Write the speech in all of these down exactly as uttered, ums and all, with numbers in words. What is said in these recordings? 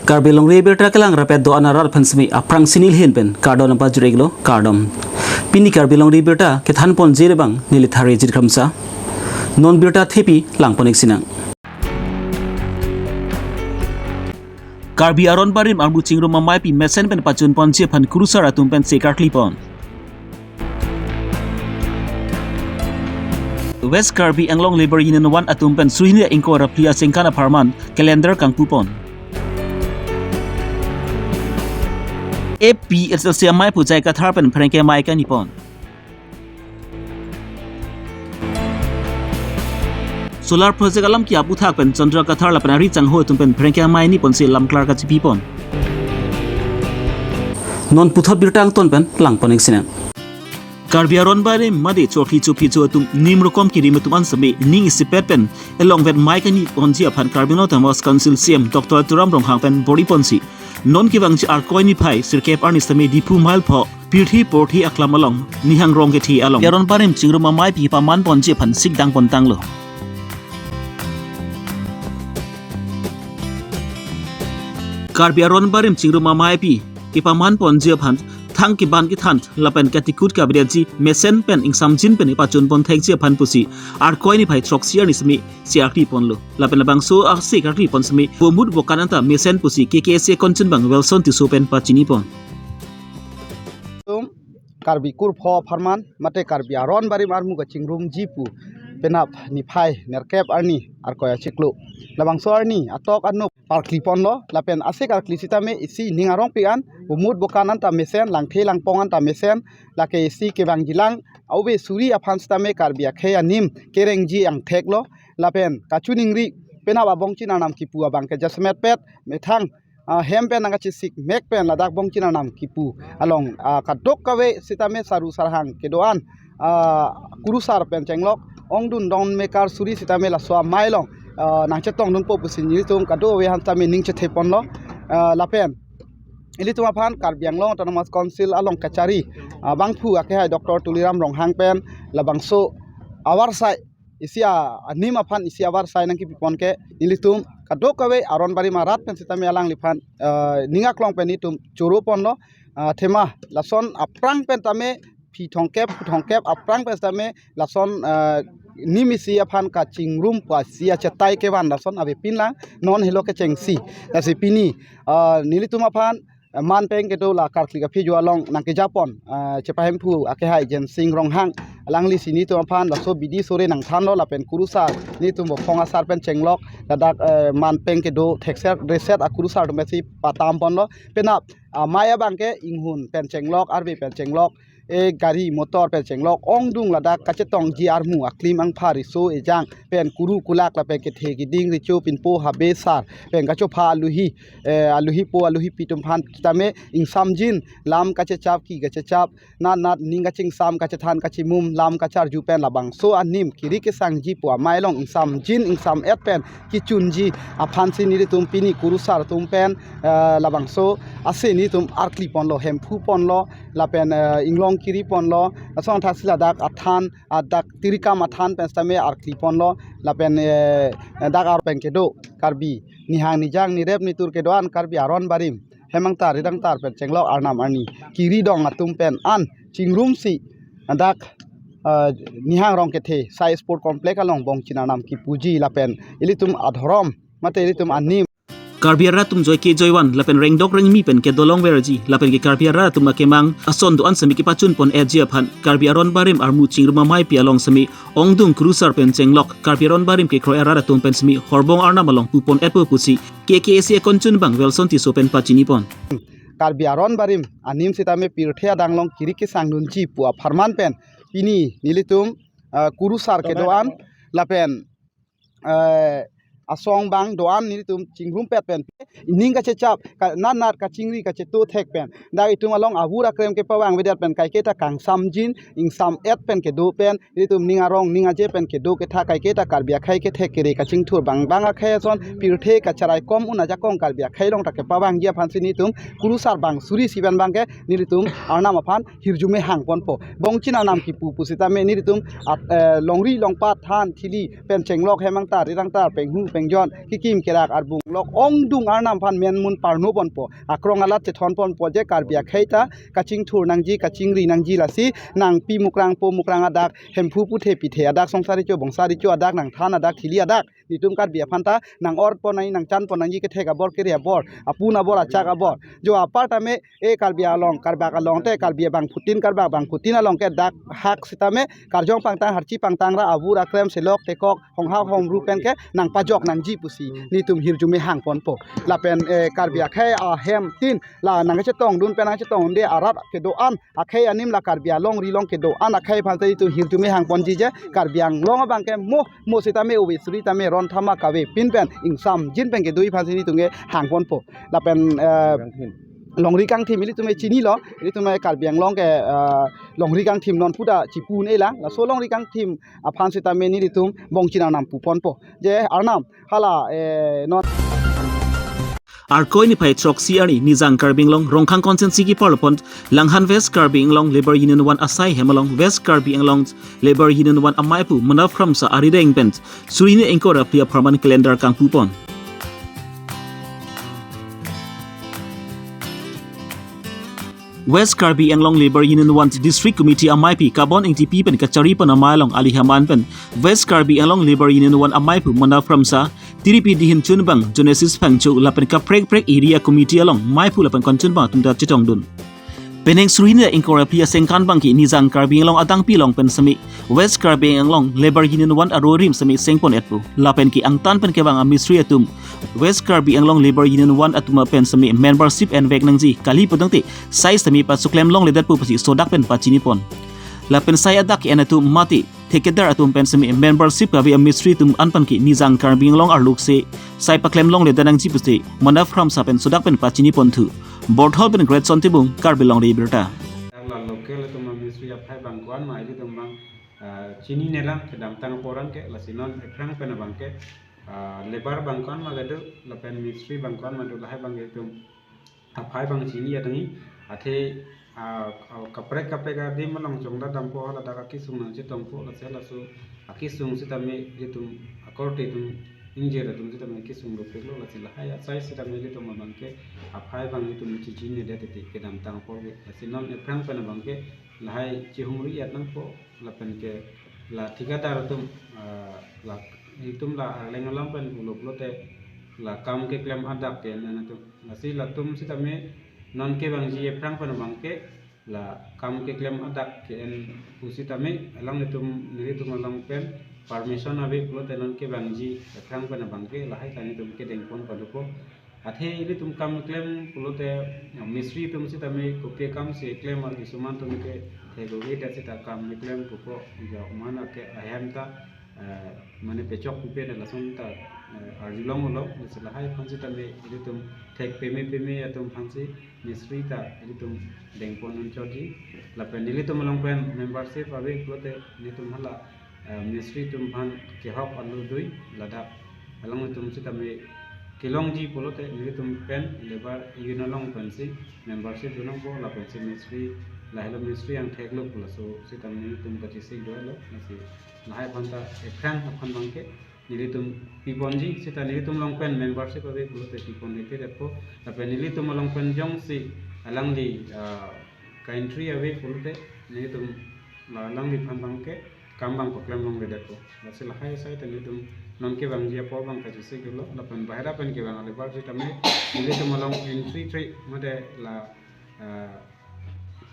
Karbi Longri Abirta kelang rapet do-an arat aphan semi aphrangsi neli ahin pen kardom nangpajir-iklo, kardom. Pini Karbi Longri Abirta kethan ponji abang neli Thari Jit Kramsa. Non birta thepi lang pon-ik sinang. Karbi Aron Barim armu Chingrum Ameipi mesen pen pachun ponji aphan kurusar atum pensi karkli pon. West Karbi Anglong Labour Union one atum pen suri hini ingkoi ra phli aningkan apharman calendar kangpu pon. A P H L C amei pu J I Kathar pen pherangke amei kani pon. Solar project alam ke-ap athak pen Chandra Kathar lapen ari changho atum pen pherangke amei ni ponsi lam klar kachipi pon. Non puthot birta angton pen lang pon-ik sinang. Karbi Aron Barim mate chokri chopri cho atum nim rokom kirim atum an semi ning isipet pen elong vet amei kani ponji aphan Karbi Anglong Autonomous Council C E M Doctor Tuliram Ronghang pen bor-i ponsi non kevangji Arkoi niphai sirkep arni semi Diphu mile pho pirthe porthe aklam along Nihang Rongkethe along Aron Barim Chingrum Ameipi paman ponji aphan sikdang pontanglo. Karbi Aron Barim Chingrum Ameipi kepaman ponji aphan thang keban kethan lapen katikut kavedetji mesen pen ingsamjin pen ipachun pon thekji aphan pusi Arkoi niphai throksi arni semi si karkli ponlo. Lapen labangso asi karkli pon semi bomut bokan anta mesen pusi K K A C konchun abang Wilson Tisso pen pachini pon. Tum Karbi kurpho apharman mate Karbi Aron Barim armu kachingrumji pu penap niphai nerkep arni Arkoi achiklo. Labangso arni atok anop karkli ponlo lapen asi karkli sitame isi ning arongpik an bomut bokan anta mesen, langthe langpong anta mesen, lake isi kevangjilang ave suri aphan sitame Karbi akhei anim kerengji angtheklo lapen kachiningri penap abongchin arnam kipu abang ke jasemet pet methang, ah, hem pen nangkachesik mek pen ladak bongchin arnam kipu along, ah, kadokave sitame saru sarhang kedo-an, ah, kurusar pen chenglok ongdung don mekar suri sitame laso amei along, ah, nangchetongdunpo pusi nelitum kadokave aphan sitame ning chethe ponlo, ah, lapen ilitum aphan Karbi Anglong Autonomous Council along kachari, ah, bangphu akehai Doctor Tuliram Ronghang pen labangso avarsai isi a-, anim aphan isi avarsai nangkipi pon ke nelitum kadokave Aron Barim arat pen sitame alangliphan, ah, ning aklong pen nelitum choro ponlo, ah, athema lason aphrang pen tame phi thomkep, phu thomkep aphrang pen sitame lason, ah, nim isi aphan kachingrum pusi achetai kevan lason avepinlang non helo kechengsi. Lasi pini, ah, nelitum aphan, ah, man peng kedo la karkli kaphi jo along nangkejapon, ah, chepahemphu akehai Jensing Ronghang, alangli si nelitum aphan laso bidi sore nangthanlo lapen kurusar nelitum bophong asar pen chenglok ladak, eh, man peng kedo thekser dreset akurusar atum pensi patam ponlo penap, ah, amei abang ke inghun pen chenglok, arve pen chenglok, e gari motor pen chenglok ongdung ladak kachetongji armu aklim angpha riso ejang pen kuru kulak lapen kethe kiding recho pinpo habe sar pen kachopha aluhi, eh, aluhipo aluhipi atum aphan sitame ingsamjin lam kachechap ki kachechap nat nat ning kachingsam kachethan kachimum lam kacharju pen labangso anim kiri kesangji pu amei along ingsamjin ingsam-et pen kechunji aphansi nelitum pini kurusar atum pen, eh, labangso asi nelitum karkli ponlo, hemphu ponlo lapen, eh, inglong kiri ponlo, lason thasi ladak athan, adak tirikam athan pen sitame karkli ponlo lapen, eh, dak ar pen kedo Karbi nihang nijang nirep nitur kedo-an Karbi Aron Barim hemangtar ridangtar pen chenglok arnam arni kiri dong atum pen an chingrumsi dak, ah, Nihang Rongkethe Sai Sport Complex along bongchin arnam kipuji lapen ilitum adhorom mate ilitum anim Karbi arat atum joike joivan lapen rengdok rengmi pen kedo longverji lapen ke Karbi arat atum akemang ason do-an semi kepachun pon-etji aphan Karbi Aron Barim armu Chingrum Ameipi along semi ongdung kurusar pen chenglok Karbi Aron Barim kekroi arat atum pen semi horbong arnam along pu pon-etpo pusi K K A C akonchun abang Wilson Tisso pen pachini pon. Karbi Aron Barim anim sitame pirthe adang along kiri kesangdunji pu apharman pen pini nelitum, ah, kurusar kedo-an lapen, eh, asong bang do-an nelitum chingrumpet pen ning kachechap ka, nat nat kachingri kacheto thek pen dak itum along avur akrem kepavangvedet pen kaiketa kangsamjin ingsam-et pen kedo pen ilitum ning arong ning aje pen kedo ketha kaiketa Karbi akhei kethek kere kachingthur bang bang akhei ason pirthe kacharai kom un ajakong Karbi akhei along ta kepavangji aphansi nelitum kurusar bang suri siban bang ke nelitum arnam aphan hirjume hang ponpo. Bongchin arnam kipu pusitame nelitum at, eh, longri longpat than thili pen chenglok hemangtar rirangtar penghu penjon, kekim kerak arbung lok ongdung arnam aphan men mun parno ponpo, akrong alat chethon ponpo je Karbi akhei ta kachingthur nangji, kachingri nangji. Lasi nangpi mukrang po mukrang adak, Hemphu puthe pithe adak, songsari cho bongsari cho adak, nangthan adak, thili adak, netum Karbi aphan ta nang-or pon nangji, nangchan pon nangji, kethek abor, kere abor, apun abor, achak abor. Jo apar tame e Karbi along, Karbak along te, Karbi abangphutin, Karbak abangphutin along ke dak hak sitame karjong pangtang, harchi pangtang ra, avur akrem, selok tekok, honghak hongru pen ke nangpajok nangji pusi netum hirjume hang ponpo. Lapen, eh, Karbi akhei ahem tin, la nangkachetongdun pen nangchetongdunde arat kedo-an, akhei anim la Karbi alongri along kedo-an akhei aphan si netum hirjume hang ponji je, Karbi Anglong abang ke mo, mo sitame ove suri tame ron thama kave pin pen ingsamjin pen kedo-i aphan si netum ke hang ponpo. Lapen, eh, longri kangthim ilitum chinilo, ilitum Karbi Anglong ke, eh, longri kangthim non puta chipu un-e lang, laso longri kangthim aphan sitame netum bongchin arnam pu ponpo. Je arnam, hala, eh, non. Arkoi niphai throksi arni Nijang Karbi Anglong Rongkhang constituency keparlo pon Langhan West Karbi Anglong Labour Union One asai hem along West Karbi Anglong Labour Union One amaipu Manap Kramsa arideng pen suri hini ingkoi ra phli apharman calendar kangpu pon. West Karbi Anglong Labour Union One District Committee amaipi Kabon Ingtipi pen kachari pon amei along ali haman pen West Karbi Anglong Labour Union One amaipu Manap Kramsa, Tiripi Dihin Chunbang, Genesis Phangcho lapen kaprek prek area committee along maipu lapen konchunbang atum ta chetongdun. Penang suri hini ingkoi ra phli asengkan abang ke Nijang Karbi Anglong adangpi along pen semi West Karbi Anglong Labour Union One arorim semi sengpon etpo. Lapen ke angtan pen kevang amistri atum West Karbi Anglong Labour Union One atum pen semi membership envek nangji kali pudangte sai semi pachoklem longledetpo pusi sodak pen pachini pon. Lapen sai adak ke-en atum mate thekthedar atum pen semi membership kave amistri atum an pen ke Nijang Karbi Anglong arluk se sai paklem longledet nangji pusi Manap Kramsa pen sodak pen pachini ponthu. Borthol pen Great Son Tibung, Karbi Longri Abirta. Dak la local atum amistri aphai abang ko-an ma ilitum abang, ah, chinine lang kedamtang apor an ke, lasi non ephrang pen abang ke, ah, labour abang ko-an ma kedo, lapen mistri abang ko-an ma do, lahai abang ke itum aphai abang chini atangji, athe, ah, ah, kaprek kaprek adim along chongda dampo, hala dak akesung nangchetongpo, lasi laso akesung sitame itum akorte itum ingjir atum sitame kesung dopiklo, lasi lahai asai sitame ilitum abang ke aphai abang itum chechininedet titi kedamtang apor ke, lasi non ephrang pen abang ke lahai chihumri et nangpo, lapen ke la thikadar atum, ah, la itum la Arleng alam pen pulo pulote la kam keklem adak ke-en atum. Lasi latum sitame non kevangji ephrang pen abang ke la kam keklem adak ke-en pusitame alanglitum nelitum along pen permission ave pulote non kevangji ephrang pen abang ke lahai ta netum kedeng pon padupo. Athe ilitum kam keklem pulote, ya, mistri atum sitame kopi akam si keklem ar kisuman atum ke thek-o-edet sita kam keklem pupo, ya, mana ke ahem ta, eh, mane pechok pipe da lason ta, eh, arjulong ulo, lasi lahai aphan sitame ilitum thek peme peme atum aphan si mistri ta ilitum deng pon un chotji. Lapen nelitum along pen membership ave pulote netum hala, eh, mistri atum aphan kehok alu dui ladak alanglitum sitame kelongji pulote nelitum pen labour union along pensi membership dun nangpo, lapensi mistri, lahelo mistri angthek lo pu laso sitame nelitum kachesik dolo, lasi lahai aphan ta ephrang aphan abang ke nelitum piponji, sita nelitum along pen membership ave pulote pipon neke depo, lapen nelitum along pen jongsi alangli, ah, ka-entry ave pulote nelitum la alangliphan abang ke kam abang paklem longledetpo. Lasi lahai asai ta nelitum non kevangji apor abang kachesik dolo, lapen bahira pen kevang labour sitame nelitum along entry three mate la, ah,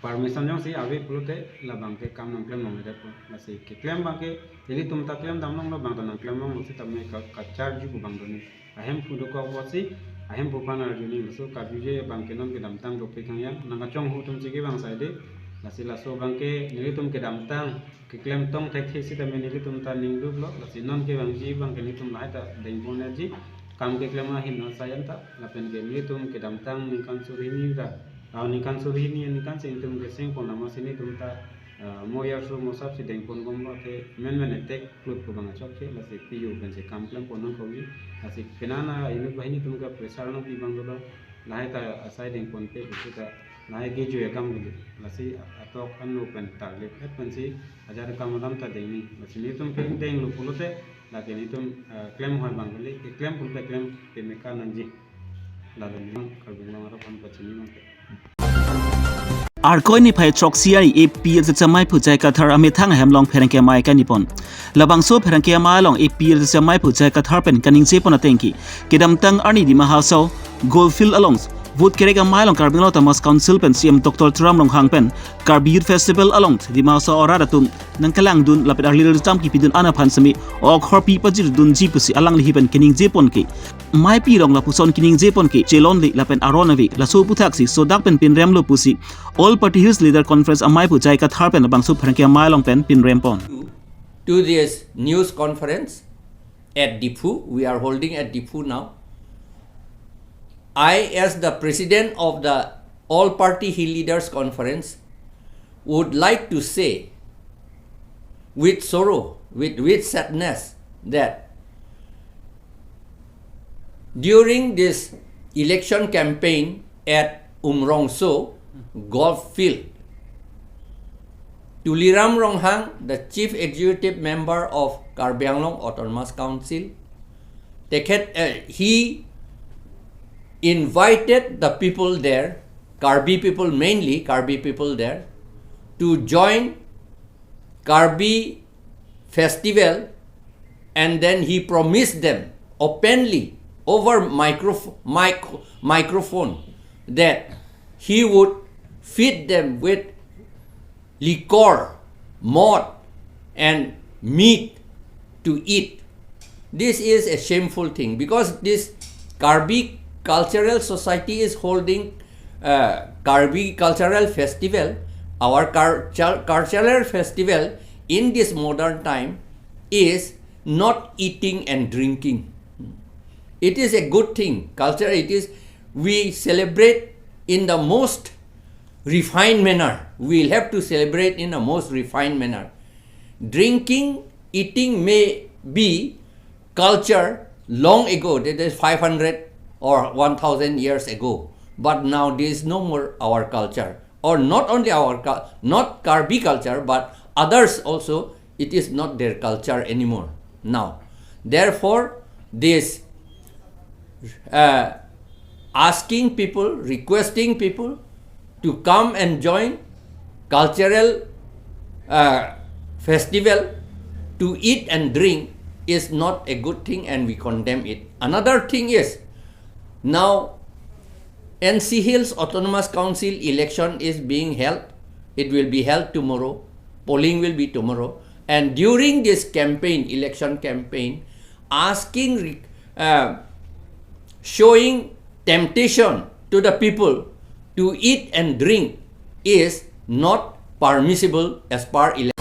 permission jongsi ave pulote labang ke kam nangklem longledetpo. Lasi keklem abang ke ilitum ta klem dam longlo, bang ta nangklem longlo sitame ka, kacharju pu abang doni. Ahemphu dokok apotsi ahemphu aphan arjuni, laso karjuje abang ke non kedamtang dopik hangyang, nangkachonghu atum si kevang saide. Lasi laso abang ke nelitum kedamtang keklem tong thekthe sitame nelitum ta ning duklo, lasi non kevangji abang ke nelitum lahai ta deng pon etji, kam keklem ahin non sayan ta, lapen ke nelitum kedamtang ningkan suri hini ra, ah, ningkan suri hini ningkan si nelitum keseng pon lama si nelitum ta, ah, mo yarsu mo sap si deng pon bomlo, athe men men etek klut pu abang achokche, lasi P U pensi kam klem pon nangkokji, lasi penana inut banghini atum ke pressure nangpi abang dolo, lahai ta asai deng ponpe pusi ta lahai kejui akam dolo, lasi atok anu pen tarlip et pensi ajar kam alam ta dengni, lasi nelitum pen denglo pulote Lake nelitum, eh, klem hoi bang kali, keklem pun keklem pemeka nangji. Lalu memang Karbi Anglong arok an pachini bang ke. Arkoi niphai throksi arni A P L C C amei Pu J I Kathar amethang ahem along pherangke amei kaningje pon. Labangso pherangke amei along A P L C C amei Pu J I Kathar pen kaningje pon ateng ke, kedamtang arni Dima Hasao Golf Field along vote kerek amei along Karbi Anglong Autonomous Council pen C E M Doctor Tuliram Ronghang pen Karbi Youth Festival along Dima Hasao arat atum nangkelangdun lapen arli rirjam kipidun an aphan semi okhorpi pajirdunji pusi alangli ahin pen kaningje pon ke, mei pi rong lapuson kaningje pon ke chelongle lapen aron ave, laso aputhaksi sodak pen pinremlo pusi All Party Hills Leader Conference amei Pu J I Kathar pen labangso pherangke amei along pen pinrem pon. To this news conference at Diphu, we are holding at Diphu now. I, as the president of the All Party Hill Leaders Conference, would like to say with sorrow, with, with sadness, that during this election campaign at Umrongso Golf Field, Tuliram Ronghang, the Chief Executive Member of Karbi Anglong Autonomous Council, তেখেত, uh, he invited the people there, Karbi people mainly, Karbi people there, to join Karbi festival, and then he promised them openly over micro, mic, microphone that he would feed them with liquor, malt, and meat to eat. This is a shameful thing because this Karbi Cultural Society is holding, uh, Karbi Cultural Festival. Our culture, cultural festival in this modern time is not eating and drinking. It is a good thing. Culture, it is, we celebrate in the most refined manner. We'll have to celebrate in the most refined manner. Drinking, eating may be culture long ago, that is five hundred or one thousand years ago. But now there is no more our culture. Or not only our cul-, not Karbi culture, but others also, it is not their culture anymore now. Therefore, this, uh, asking people, requesting people to come and join cultural, uh, festival to eat and drink is not a good thing, and we condemn it. Another thing is, now N C Hills Autonomous Council election is being held. It will be held tomorrow. Polling will be tomorrow. And during this campaign, election campaign, asking, re-, uh, showing temptation to the people to eat and drink is not permissible as per ele-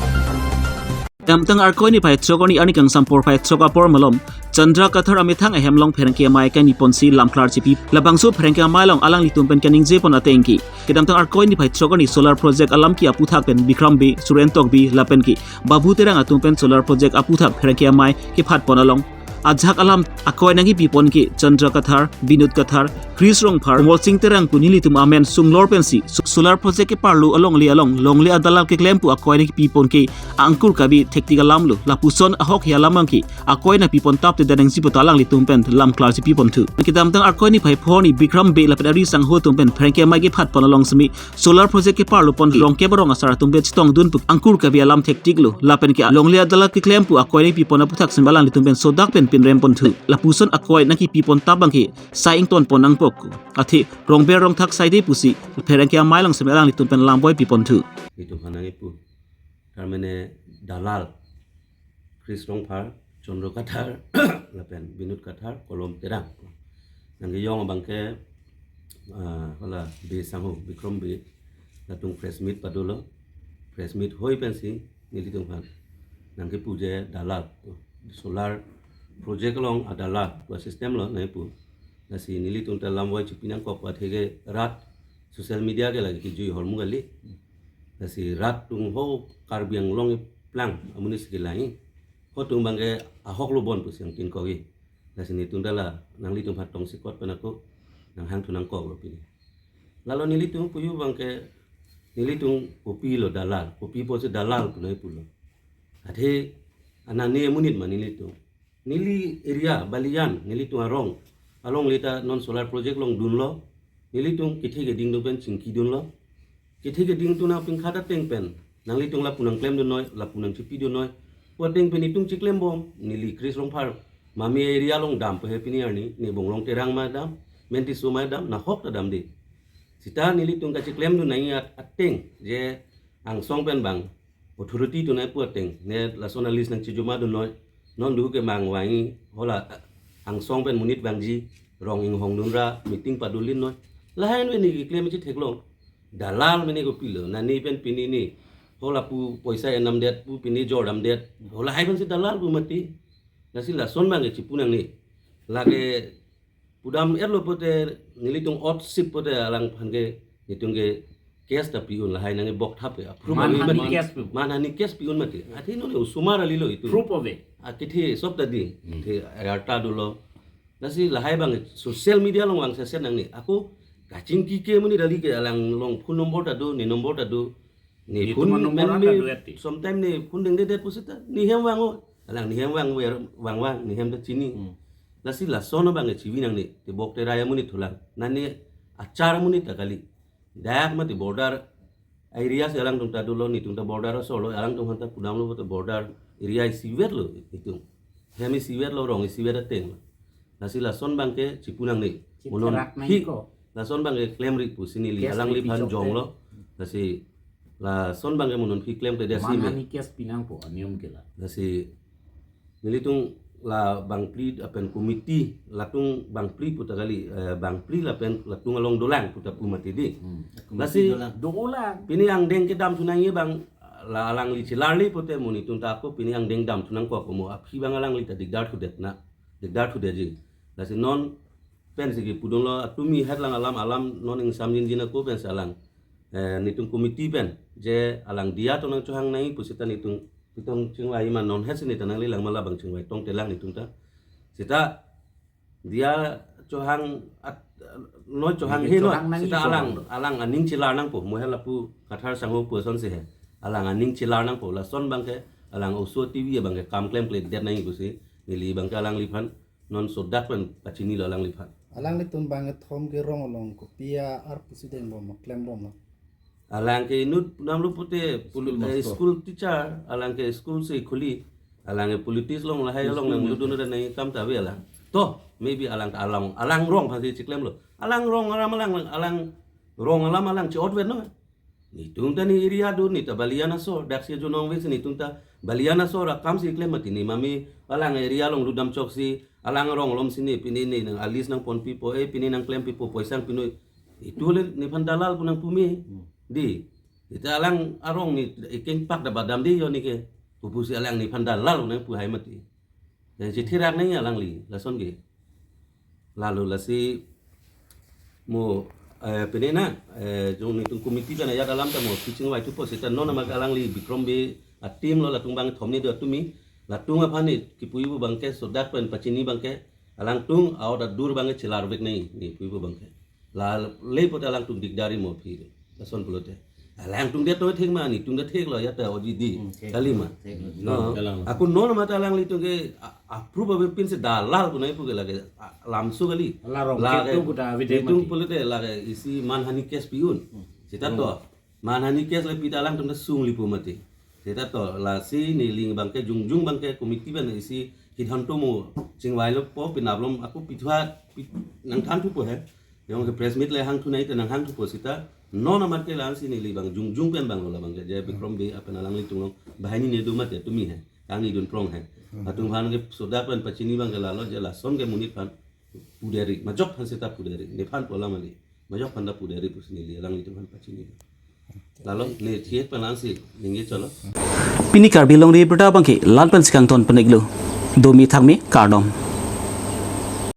Kedamtang Arkoi niphai throk arni, arni kangsam porphai throk apor malom Chandra Kathar amethang ahem along pherangke amei kaningje ponsi lam klarchipi. Labangso pherangke amei along alanglitum pen kaningje pon ateng ke, kedamtang Arkoi niphai throk arni solar project alam ke aputhak pen Bikram Bey, Suren Tokbi lapen ke Babu Terang atum pen solar project aputhak pherangke amei kephat pon along ajahak alam akoi nangkepi pon ke Chandra Kathar, Binod Kathar, Chris Rongphar, Komol Sing Terang pu nelitum amen sunglor pensi so-, solar project keparlo alongle along, longle adalal keklem pu akoi nangkepi pon ke angkur kabi thektik alam lo. Lapuson ahok hi alam abang ke akoi nangpi pon tap te daneng si puta alanglitum pen lam klarchipi ponthu. Kedamtang Arkoi niphai pho arni Bikram Bey lapen ari sangho atum pen pherangke amei kephat pon along semi solar project keparlo pon ke rongkep arong asar atum pen chetongdun pu angkur kabi alam thektik lo. Lapen ke longle adalal keklem pu akoi nangpi pon aputhak semi alanglitum pen sodak pen pinrem ponthu. Lapuson akoi nangkepi pon tap abang ke sai ington pon nangpo, athe rongber rongthak saide pusi pherangke amei along semi alanglitum pen lam boipi ponthu. Itum aphan nangkipu, tar mane dalal Chris Rongphar, Chandra Kathar, lapen Binod Kathar, Komol Terang. Nangkejong abang ke, ah, hala Bey sangho, Bikram Bey, latum press meet padolo. Press meet hoi pensi nelitum aphan nangkepu je dalal, solar project along adalal pu system lo nangpu. Lasi nelitum ta lam boichipi nangkok, atheke rat social media ke lake kejui ahormu kali. Lasi rat atum ho Karbi Anglong eplang amonit si kelang-i. Ho atum abang ke ahok lo bon pusi nangkinkok-i. Lasi nelitum ta la nanglitum aphan tongsekot pen ako nanghangthu nangkoklo pini. Lalo nelitum puyu abang ke nelitum kopilo dalal, kopi pusi dalal pu nangpulo. Athe anani amonit ma nelitum. Neli area Balijan, nelitum arong alongle ta non solar project along dunlo. Nelitum kethe keding atum pen chingki dunlo. Kethe keding atum nangpingkhat ateng pen nanglitum lapu nangklem dunnoi, lapu nangchipi dunnoi pu ateng pen itum chiklem bom. Neli Chris Rongphar mami area along dam pu he pini arni, ne Bongrong Terang ma dam, Mentiso ma dam, nahok ta damde. Seta nelitum kachiklem dun nangji at-, ateng je angsong pen bang authority atum nangpu ateng, ne lason a-list nangchijuma dunnoi. Non duhu ke mang vangji, hala angsong pen monit vangji, rong inghong dunra meeting padolin noi. Lahai pen ne keklem chitheklong. Dalal mene kopilo, nani pen pini ne hala pu poisa enamdet pu pini jordamdet. Hala lahai pensi dalal pu mati. Lasi lason abang ke chipu nangne. Lake pudam erlo pote nelitum otsip pote alangphan ke nelitum ke case ta pi-un, lahai nangkebok thap ke. Approve Manhani ave mati. Case pi-un. Manhani case pi-un mati. Athe non osomar kalilo itum. Proof ave. Akethe sob ta di. Hmm. The arta dolo. Lasi lahai abang social media along vangse set nangne. Ako kachingki ke monit kali ke alang along phone number ta do, ne number ta do. Ne netum phone a-number men anta me do ati. Sometime ne phone dengdedet pusita. Ne hem vang-o. Alang ne hem vang ver, vang vang, ne hem ta chini. Hmm. Lasi lason abang ke chivi nangne. Tebok terai amonit thulang. Nani achar amonit ta kali. Dak mati border area si alangtum ta dolo, netum ta border asor lo, alangtum aphan ta pudamlo, border area isivet lo itum. Hem isivet lo, rong isivet ateng lo. Lasi lason abang ke chipu nangne. Mo non Chitherak nang phi ko. Lason abang ke klemri pusi neli Case alangli ri phan pichok jong te. Lo. Lasi lason abang ke mo non phi klemkledet si me. Manhani case pi nangpo, aniyom ke la. Lasi nelitum la bangphli lapen committee, latum bangphli puta kali, eh, bangphli lapen latum along dolang puta pu mati di. Hmm. Lasi Committee dolang. Dolang. Pini angdeng kedam thu nangji abang, la alangli chelarli pute mo netum ta ako pini angdeng dam thu nangkok mo, aphi abang alangli ta dikdar thudet na, dikdar thudetji. Lasi non pensi kipudunlo, atumi het lang alam, alam non ingsam jinjin ako pensi alang, eh, netum committee pen je alang diya to nangchohang nangji pusita netum pitong chingvai ma, non hetsi ne ta nanglelang ma, labang chingvai tong telang netum ta. Sita diya chohang at, noi chohang Nangke he noi. Chohang nangji Sita chohang alang, do. Alang aning chelar nangpo, mo he lapu Kathar sangho pu asonsi he. Alang aning chelar nangpo, lason abang ke alang oso T V abang ke kam klemkledet nangji pusi neli abang ke alangliphan non sodak pen pachinilo alangliphan. Alanglitum bang kethom ke rong along kopi a-ar pusi dengbom, klembom lo. Alang ke inut namlo pute poli-, School eh, master. School teacher, alang ke school si khuli, alang ke politics along lahai along School nang master. Ludun dan nang kam ta ave alang. To, maybe alang ta alang, alang rong aphansi chiklemlo. Alang rong alam alang, alang rong alam alang chi-otvet no. Netum ta ne area do, ne ta Balijan asor, daksi jonong vesi netum ta Balijan asor akam si klem mati ne mami alang area along ludam choksi, alang rong alom si ne pini ne nang a-list nangponpipo, eh, pini nangklempipo, poisa nangpinoi. Itu le nephan dalal pu nangpu me. Hmm. Di. Ita alang arong ne ekeng pak da badam di yo ne ke. Pupusi alang nephan dalal pu nangpu hai mati. Yang chitherak nangji alangli, lason ke. Lalu lasi mo, eh, pene na, eh, jong netum committee pen ajat alam ta mo, teaching wai thupo sita non amat alangli Bikrom Bey a-team lo, latum bang thom ne do atumi, latum aphan ne kipuji pu abang ke sodak pen pachini abang ke, alangtum aot adur abang ke chelarvek nangji, ne puji pu abang ke. La le pote alangtum dikdar-i mo aphi. Lason pulote. Alangtum det to thek ma, netum det theklo ya ta oji di. Hmm, thek. Kali ma. Thek. No. Kalang. Ako non amat alanglitum ke a-, approve ave pensi dalal pu nangji pu ke lake, a, lamso kali. La rong lake ketu kuta ave de netum mati. Pulote lake isi manhani case pi-un. Hmm. Sita to. Hmm. Manhani case le pita alangtum ta sungli pu mati. Sita to lasi neli abang ke jongjong abang ke committee pen isi hidhanto mo chingvai lo po, penap alom ako pithuat pit nangthan thupo he. Jong ke press meet le hang thu nangji ta nanghang thupo sita. Non amat ke la-ansi neli abang jongjong pen abang lo labang ke je Bikrom Bey apen alanglitum along banghini ne do mati atumi he. Kangni dun prong he. Hmm. Atum aphan ke sodak pen pachini abang ke lalo je lason ke monit aphan pudet-ri. Majok aphan sita pudet-ri. Nephan pu alam kali. Majok aphan ta pudet-ri pusi neli alanglitum aphan pachini. Lalo ne thiet pen la-ansi ningje cholo. Pini Karbi Longri Abirta abang ke la-an pensi kangton pon-iklo. Domi thakmi kardom.